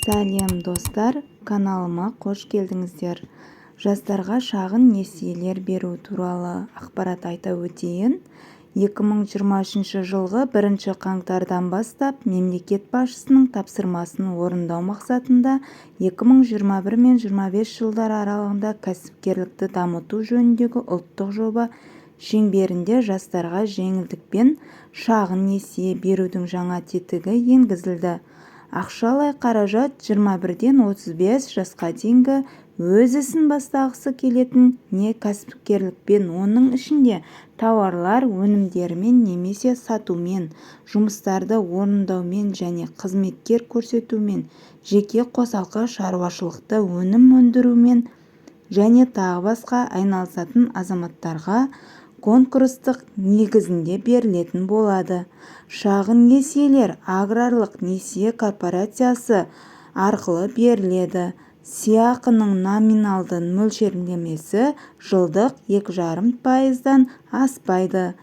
Сәлем, достар! Каналыма қош келдіңіздер! Жастарға шағын несиелер беру туралы ақпарат айта өтейін. 2023 жылғы 1 қаңтардан бастап Мемлекет басшысының тапсырмасын орындау мақсатында 2021 мен 25 жылдар аралығында кәсіпкерлікті дамыту жөніндегі ұлттық жоба шеңберінде жастарға жеңілдікпен шағын несие берудің жаңа тетігі енгізілді. Ақшалай қаражат 21-ден 35 жасқа дейінгі өз ісін бастағысы келетін не кәсіпкерлікпен, оның ішінде тауарлар, өнімдерімен немесе сатумен, жұмыстарды орындаумен және қызметтер көрсетумен, жеке қосалқы шаруашылықта өнім өндірумен және тағы басқа айналысатын азаматтарға конкурстық негізде берілетін болады. Шағын несиелер Аграрлық несие корпорациясы арқылы беріледі. Сыйақының номиналды мөлшерлемесі жылдық 2,5 пайыздан аспайды.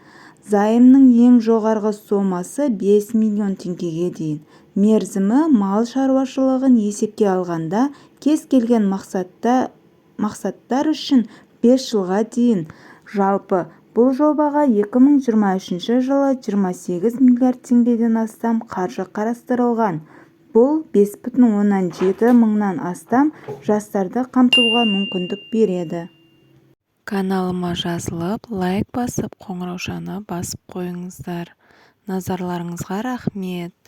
Займның ең жоғарғы сомасы 5 миллион теңгеге дейін. Мерзімі мал шаруашылығын есепке алғанда кез келген мақсаттар үшін 5 жылға дейін. Жалпы, бұл жобаға 2023 жылы 28 миллиард теңгеден астам қаржы қарастырылған. Бұл 5,7 мыңнан астам жастарды қамтуға мүмкіндік береді. Каналыма жазылып, лайк басып, қоңыраушаны басып қойыңыздар. Назарларыңызға рахмет!